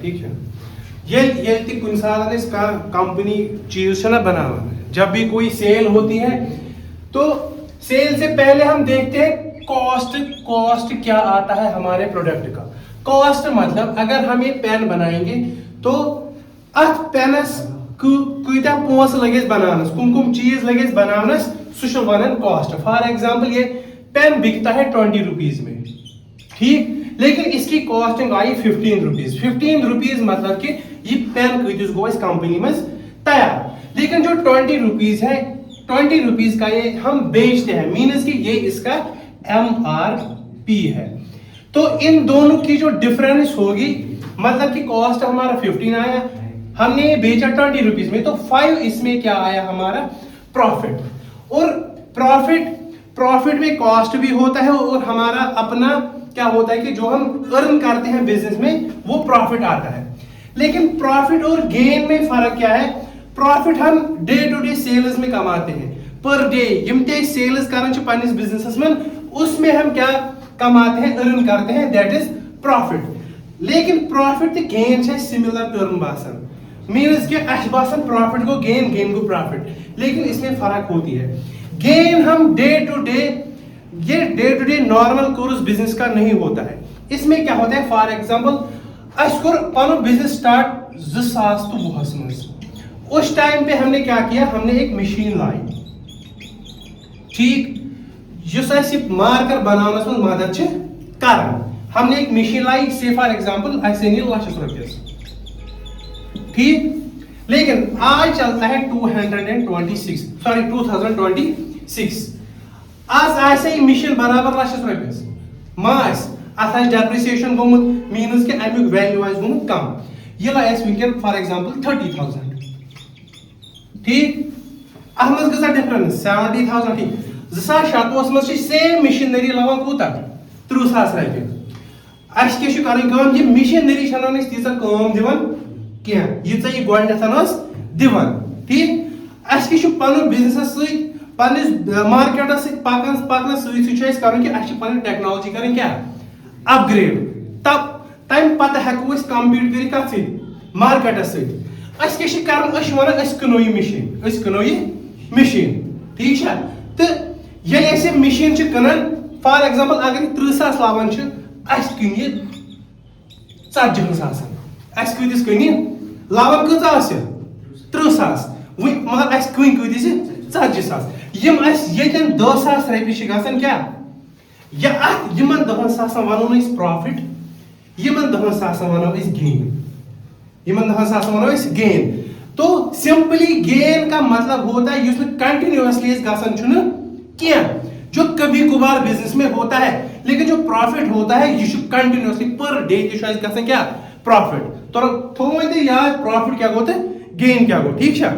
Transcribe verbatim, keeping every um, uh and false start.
ٹھیٖک چھا؟ ییٚلہِ ییٚلہِ تہِ کُنہِ ساتہٕ أسۍ کانٛہہ کمپنی چیٖز چھِ نہ بناوان، جب بھی کوئی سیل ہوتی ہے تو سیل سے پہلے ہم دیکھتے ہیں کاسٹ، کاسٹ کیا آتا ہے ہمارے پروڈکٹ کا۔ کاسٹ مطلب اگر ہم یہ پین بنائیں گے تو اتھ پینس کۭتیاہ پونٛسہٕ لگہِ اَسہِ بناونس، کم کم چیٖز لگہِ اَسہِ بناونس، سُہ چھُ ونان کاسٹ۔ فار ایگزامپل یہ پین بکتا ہے ٹوینٹی روپیز میں، ٹھیک، لیکن اس کی کاسٹنگ آئی ففٹین روپیز۔ ففٹین روپیز مطلب کہ یہ پین کۭتِس گوٚو اَسہِ کمپنی منٛز تیار، لیکن جو ٹوینٹی روپیز ہے، ٹوینٹی روپیز کا یہ ہم بیچتے ہیں، مینز کہ یہ اس کا ایم آر پی ہے۔ تو ان دونوں کی جو ڈفرینس ہوگی، مطلب کہ کاسٹ ہمارا ففٹین آیا، ہم نے یہ بیچا ٹوینٹی روپیز میں، تو فائیو اس میں کیا آیا ہمارا؟ پروفٹ۔ اور پروفٹ پروفٹ میں کاسٹ بھی ہوتا ہے اور ہمارا اپنا کیا ہوتا ہے کہ جو ہم ارن کرتے ہیں بزنس میں وہ پروفٹ آتا ہے۔ لیکن پروفٹ اور گین میں فرق کیا ہے؟ پروفٹ ہم ڈے ٹو ڈے سیلز میں کماتے ہیں، پر ڈے یم تہِ سیلز کران چھِ پننس بزنسس منٛز، اس میں ہم کیا کماتے ہیں، ارن کرتے ہیں، that is profit۔ لیکن پروفٹ تہٕ گین چھِ اَسہِ سملر ٹرم باسان، مینز کہ اَسہِ باسان پروفٹ گوٚو گین، گین گوٚو پروفٹ، لیکن اس میں فرق ہوتی ہے۔ گین ہم ڈے ٹو ڈے، یہ day to day normal course business کا نہیں ہوتا ہے۔ اس میں کیا ہوتا ہے؟ فار ایگزامپل، اَسہِ کوٚر پنُن بزنس سٹارٹ زٕ ساس تہٕ وُہس منٛز۔ اس ٹائم پہ ہم نے کیا کیا؟ ہم نے ایک مشین لائی، ٹھیک، یُس اَسہِ مارکر بناونس منٛز مدد چھِ کران۔ ہم نے ایک مشین لائی، سے فار ایگزامپل اَسہِ أنۍ یہِ لچھس رۄپیس، ٹھیک، لیکن آج چلتا ہے two hundred and twenty six, sorry, two thousand twenty six. آز آسہِ یہِ مشین برابر لچھس رۄپیس، ما آسہِ؟ اتھ آسہِ ڈیپریسیشن گوٚمُت، مینز کہِ امیُک ویلیو آسہِ گوٚمُت کم۔ یہِ لایہِ اَسہِ وٕنکیٚن فار ایگزامپل تھرٹی تھاؤزنڈ، ٹھیک؟ اتھ منٛز گٔژھ ڈفرنس، سیونٹی تھاؤزنڈ، ٹھیک۔ زٕ ساس شتوُہس منٛز چھِ سیم مشینری لوان کوٗتاہ؟ ترٕٛہ ساس رۄپیہِ۔ اَسہِ کیٛاہ چھُ کرٕنۍ کٲم؟ یہِ مشینری چھَنہٕ اَسہِ تیٖژاہ کٲم دِوان کینٛہہ، ییٖژاہ یہِ گۄڈٕنٮ۪تھ ٲس دِوان، ٹھیٖک؟ اَسہِ کیٛاہ چھُ پَنُن بِزنِسَس سۭتۍ، پَنٕنِس، آ، مارکیٹَس سۭتۍ پَکان، پَکنَس سۭتۍ سۭتۍ چھُ اَسہِ کَرُن کہِ اَسہِ چھِ پَنٕنۍ ٹیکنالجی کَرٕنۍ کیٛاہ؟ اَپگرٛیڈ۔ تَ-، تَمہِ پَتہٕ ہٮ۪کو أسۍ کَمپیٖٹ کٔرِتھ کَتھ سۭتۍ؟ مارکیٹَس سۭتۍ۔ اَسہِ کیٛاہ چھِ کَرُن؟ أسۍ چھِ وَنان أسۍ کٕنو یہِ مِشیٖن، أسۍ کٕنو یہِ مِشیٖن، ٹھیٖک چھا؟ تہٕ ییٚلہِ أسۍ یہِ مِشیٖن چھِ کٕنان، فار ایگزامپل، اگر یہِ ترٕٛہ ساس لَوان چھِ، اَسہِ کٕنہِ یہِ ژتجی ہن ساسن۔ اَسہِ کۭتِس کٕنہِ؟ لَوان کۭژاہ ٲس یہِ؟ ترٕٛہ ساس۔ وۄنۍ مگر اَسہِ کٕنۍ کۭتِس یہِ؟ ژتجی ساس۔ یِم اَسہِ ییٚتٮ۪ن دَہ ساس رۄپیہِ چھِ گژھان کیٛاہ؟ یا اَتھ یِمن دَہن ساسن وَنو نہٕ أسۍ پرٛافِٹ، یِمن دَہن ساسن وَنو أسۍ گین۔ یِمن دَہن ساسن وَنو أسۍ گین۔ تو سمپلی گین کا مطلب ہوتا ہے یُس نہٕ کنٹینیوسلی اَسہِ گژھان چھُنہٕ کینٛہہ، جو کبھی کبھار بزنس میں ہوتا ہے، لیکن جو پرافٹ ہوتا ہے، یہِ چھُ کنٹینیوسلی پر ڈے تہِ چھُ اَسہِ گژھان کیٛاہ؟ پرافٹ۔ تو تھوٚو وۄنۍ تۄہہِ یاد پرافٹ کیٛاہ گوٚو تہٕ گین کیٛاہ گوٚو، ٹھیٖک چھا؟